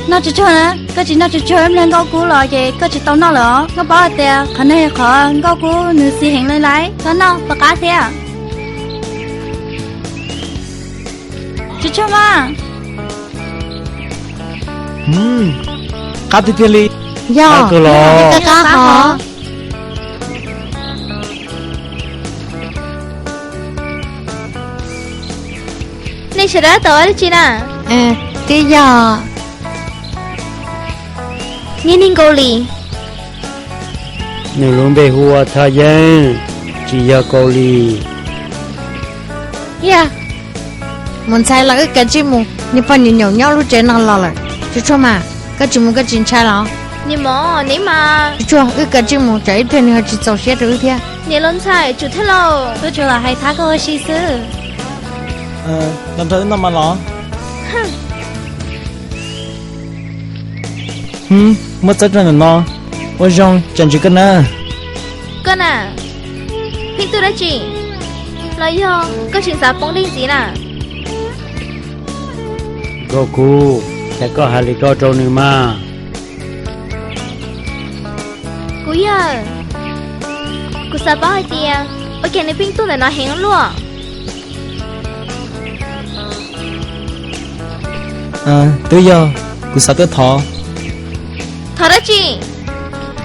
Noj tsuag tsuag na, koj tsis noj tsuag tsuag ib pliag Nkauj Kub los ces koj tsis tau noj lawm os. Koj paub hais tias qhov no yog qhov Nkauj Kub nws xis heev li lauj. Koj noj puas qab thiab? Tsuag tsuag mas. Qab tiag tiag li. Yog, qab kawg los. Nej sawv daws tau ua dab tsi na? Twb yog niag neeg Kaus Lim. Nws lub npe hu ua Thaj Yeeb, tsis yog Kaus Lim. Yog, mus ntxhais los wb kav tsij mus, niag poj niam nyaum nyob lub tsev no los lawm. Tsuag tsuag mas, koj tsis mus koj tsis ntshai los? Niam mos, niam mas. Tsuag tsuag, wb kav tsij mus tsam ib pliag nws ho tsis txaus siab rau wb thiab. Niam los ntxhais, tsum thiab lauj. Tub tsuag los hais thab koj ua si xwb. Los nrog wb noj mas los. Muab txawb rau ntawm no, ua zoo tsam ntsis koj na. Koj na, pheej tuaj dab tsi? Los yog koj tsis xav poob dej ntxiv na? Nkauj Kub, cas koj hais li ko rau nws mas? Kuv yawg, kuv xav paub hais tias ua cas nws pheej tuaj ntawm no heev luaj. Twb yog kuv xav tuaj thov. Thov dab tsi?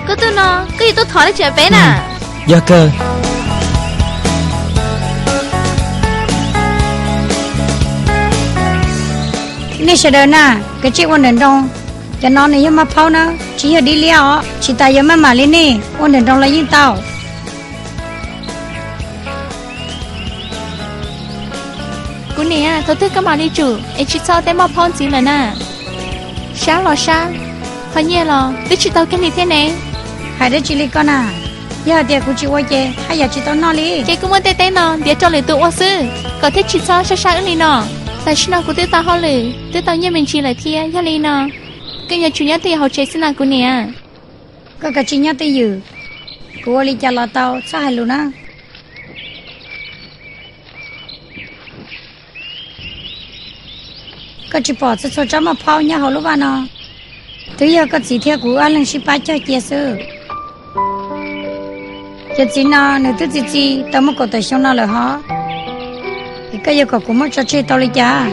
Koj tuaj no koj yuav tuaj thov dab tsi peb na? Yog kawg. Nej sawv daws na, kav tsij ua ntawm nroo. Cov no nws yog maj phaub na, tsis yog dib liab os. Tsis tas yuav maj mam li nej, ua ntawm nroo los yeej tau. Kuv niam, thaum twg koj mam li tsum es tsis txhob tej maj phaub ntxiv lawm na. Sab los sab, qhov nyiaj los twb tsis tau kiag li thiab ne. Hais dab tsi li koj na? Yog hais tias kuv tsis ua ces haj yam tsis tau noj li. Ces kuv muab tej teb no ntiav rau lwm tus ua xwb, kom thiaj tsis txhob sab sab wb li no. Tam sim no kuv twb tau hauj lwm, twb tau nyiaj me ntsis lawm thiab, yog li no koj yuav tsum nyob twj ywm hauv tsev xwb na kuv niam. Koj kav tsij nyob twj ywm, kuv ua li cas los tau, txhob hais lus na. Koj tsis pom txhua txhua tsob maj phaub nyob hauv lub vaj no? Twb yog koj txiv thiab kuv ob leeg sib pab cog cia xwb. Cov txiv no nws twb txi txiv tau muaj kaum tawm xyoo no lawm hov, es koj yuav kom kuv muab tso tseg tau li cas?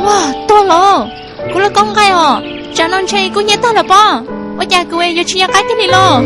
Ua, tuag los, kuv lub kaub nqaij os, tsam no ntshe kub hnyiab tag lawm pob. Ua cas kuv yuav tsis nco qab kiag li los?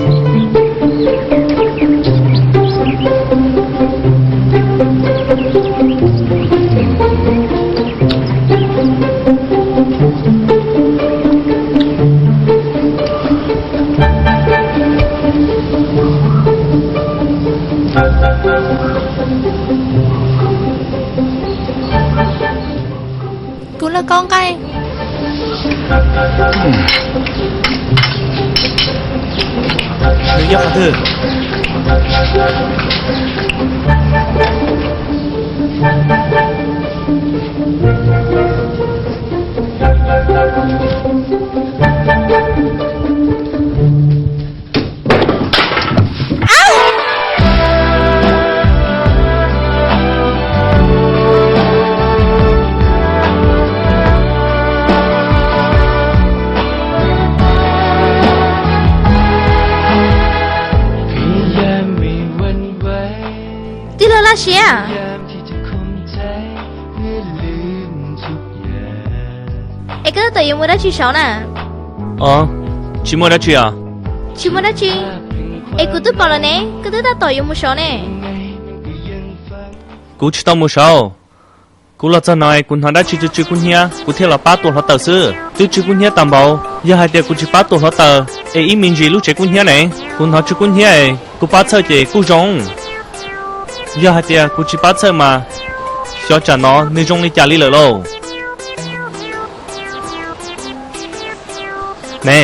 Kuv lub kaub nqaij. Nws yog qhov twg? Tij laug Laj Siab, es koj tab tom yuav mus dab tsi saud na? Os, tsis muaj dab tsi os. Tsis muaj dab tsi? Es kuv twb pom lawm ne, koj twb tab tom yuav mus saud ne. Kuv tsis tau mus saud. Kuv los txog no kuv hnov dab tsi tsw tsw kub hnyiab, kuv thiaj los pab tua hluav taws xwb. Twb tsw kub hnyiab tas npaum, yog hais tias kuv tsis pab tua hluav taws, es ib me ntsis lub tsev kub hnyiab ne. Kuv hnov tsw kub hnyiab es kuv pab txhawj ces kuj zoo. Yog hais tias kuv tsis pab txhawj mas, xyov tsam no nws zoo li cas li lawm lauj. Ne,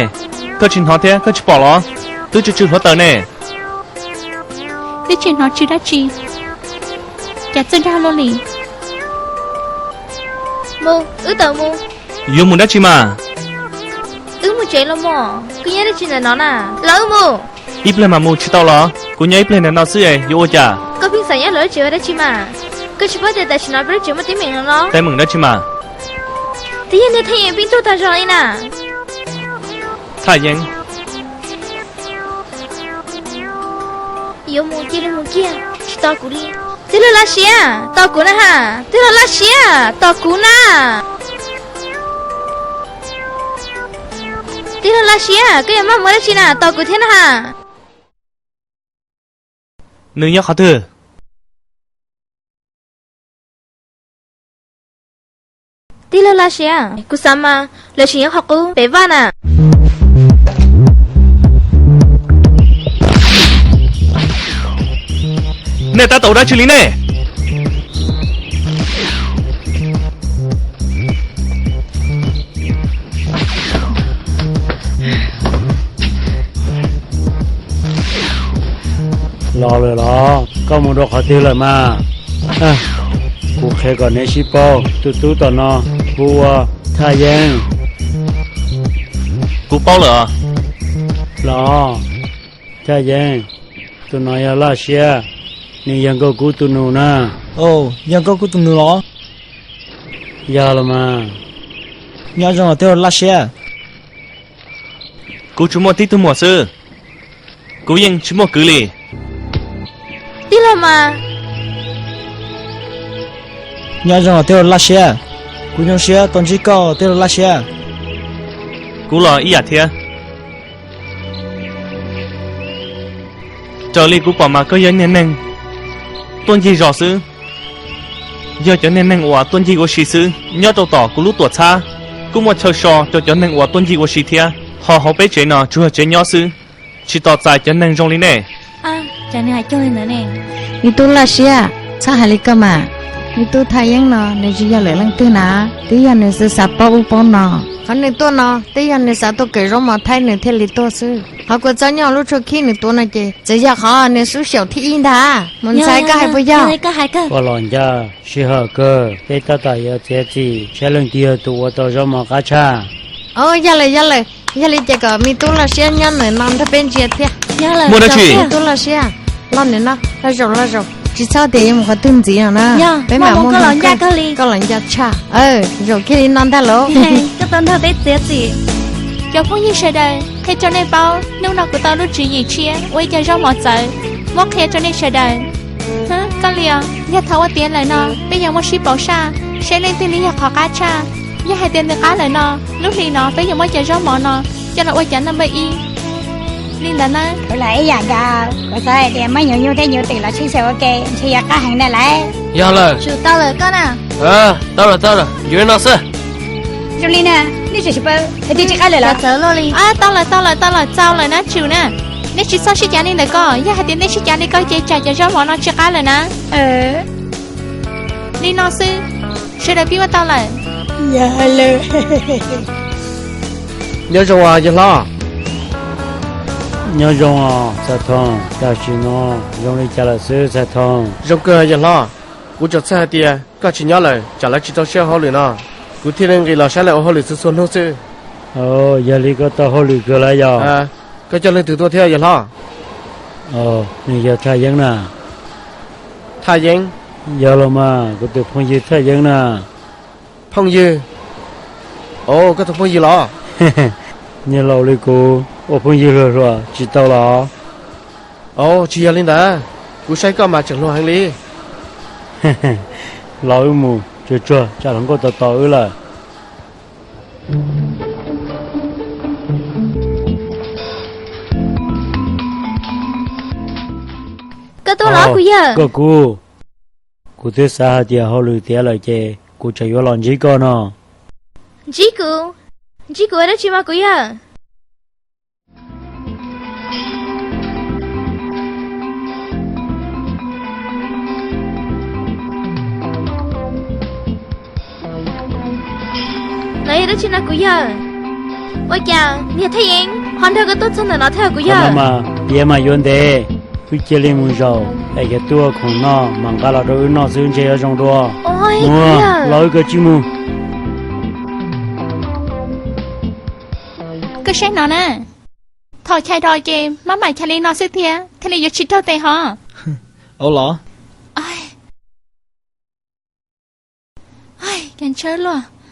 koj tsis hnov thiab koj tsis pom los? Twb tsw tsw hluav taws ne. Twb tsis hnov tsw dab tsi, cas txawj dag luaj li. Mus, wb tawm mus. Yuav mus dab tsi mas? Wb mus tsev los mas, koj nyob dab tsi ntawm no na? Los wb mus. Ib pliag mam mus tsis tau los? Kuv nyob ib pliag ntawm no xwb es yuav ua cas? Koj pheej xav nyob lawv lub tsev ua dab tsi mas? Koj tsis paub tias tam sim no peb lub tsev muaj teeb meem no los? Teeb meem dab tsi mas? Twb yog niag Thaj Yeeb pib tuaj tag zog li na. Thaj Yeeb. Yuav mus cia li mus kiag, tsis tos kuv li. Tij laug Laj Siab, tos kuv na ha. Tij laug Laj Siab, tos kuv na. Tij laug Laj Siab, koj yuav maj mus dab tsi na, tos kuv thiab na ha. Nws nyob qhov twg? Tij laug Laj Siab, kuv xav mas lawv tseem nyob qhov qub pem vaj na. Nej tab tom ua dab tsi li nej? Los lawm los? Koj mus rau qhov twg lawm mas? Kuv qhia kom neb sib paub, tus tub tom no hu ua Thaj Yeeb. Kuv paub lawm. Los, Thaj Yeeb, tus no yog Laj Siab, nws yog Nkauj Kub tus nus na. Yog Nkauj Kub tus nus los? Yog los mas. Nyob zoo os tij laug Laj Siab. Kuv tsuas muaj tib tug muam xwb, kuv yeej tsis muaj kwv li. Tij laug mas. Nyob zoo os tij laug Laj Siab, kuv zoo siab tau ntsib koj tij laug Laj Siab. Kuv los ib yam thiab. Raws li kuv pom mas koj yog niag neeg tuaj ncig zos xwb, yog cov niag neeg uas tuaj ncig ua si xwb. Nyob rau tom kuv lub tuam txhab kuj muaj chaw so rau cov neeg uas tuaj ncig ua si thiab, ho hauv peb tsev no tsuas yog tsev nyob xwb, tsis tos txais cov neeg zoo li nej. Me tub Laj Siab, txhob hais li koj mas. Me tub Thaj Yeeb no nws tsis yog lwm leej twg na, twb yog nws xav xav paub ub paub no. Qhov nws tuaj no twb yog nws xav tuaj kawm zaub mov thaib nws thiaj li tuaj xwb. Qhov kua txob nyob lub tshuab khib nws tuav no ces txawm yog qhov nws xub xyaum thib ib ntag. Mus ntxhais, koj hais puas yog? Koj los ncaj sij hawm kawg, peb tab tom yuav txiav txim saib leej twg yog tus ua tau zaub mov qab tshaj. Yog lawm, yog lawm. Yog li ces kom me tub Laj Siab nyob ntawm no nrog peb ntsia thiab. Muaj dab tsi? Me tub Laj Siab, los ntawm no, los zaum, los zaum. Tsis txhob tias yuav mus qhov twg ntxiv no na. Peb mam mus, koj los ncaj tshaj. Zaum kiag li no ntag lauj. Koj tau nrog peb txiav txim. Cov phooj ywg sawv daws, qhia rau nej paub, hnub no kuv tau lub tswv yim tshiab ua ib co zaub mov txawv, muab qhia rau nej sawv daws. Koj li os, yog thaum ua tiav lawm no peb yuav muab sib pauv saj, saib leej twg li yog qhov qab tshaj. Yog hais tias nws qab lawm no, lub hli no peb yuav muab cov zaub mov no coj los ua cov naj npawj ib li ntawd na. Kuv los ib yam nkaus, kuv xav hais tias muab nyuv nyuj thiab nyuv twm los sib xyaw ua ke ntshe yuav qab heev ntag lauj. Yog lawm. Tsum tau lawm koj na. Tau lawm, tau lawm, yuav li no xwb. Zoo li na, nej tseem tsis paub, twb tsis qab lawm los? Tau lawm, tau lawm, tau lawm, txaus lawm na, tsum na. Nej tsis txhob sib cav li ntawm ko, yog hais tias nej sib cav li ko ces tsam cov zaub mov no tsis qab lawm na. Li no xwb, sawv daws pib ua tau lawm. Nyob zoo os yawg hlob. Nyob zoo os Txhais Thoo, tam sim no zoo li cas lawm xwb Txhais Thoo? Zoo kawg yawg hlob, kuv tsuas txhawj hais tias koj tsis nyob lawm tsam lawv tsis tau siab ua hauj lwm no, kuv thiaj li nqis los saib lawv ua hauj lwm txhua txhua hnub xwb. Yog li koj tau hauj lwm kawg lawm yog? Koj coj leej twg tuaj thiab yawg hlob? Nws yog Thaj Yeeb na. Thaj Yeeb? Yog los mas, kuv tus phooj ywg Thaj Yeeb na. Phooj ywg? Os, koj tus phooj ywg los? Niag laus li kuv ua phooj ywg hluas hluas tsis tau los? Os, tsis yog li ntawd, kuv saib koj mas tseem hluas heev li. Los wb mus, tsuag tsuag tsam hluas nkauj tos tos wb lawm. Koj tuaj los kuv yawg? Koj kuj, kuv twb xav hais tias hauj lwm tiav lawm ces kuv tseem yuav los ntsib koj no. Ntsib kuv? Ntsib kuv ua dab tsi mas kuv yawg? Los yog dab tsi no kuv yawg? Ua cas niag Thaj Yeeb ho nrog koj tuaj txog ntawm no thiab kuv yawg? Mas piav mas yuav ntev, wb cia li mus zaum es yog tuaj khoom noj mas nqa los rau wb noj xwb ntshe yuav zoo dua. Mus, los wb kav tsij mus. Koj saib no na, thaum chais ros ces maj mam chais li no xwb thiab thiaj li yuav tsis raug tes hov. Au los. Cas ntshaw luaj?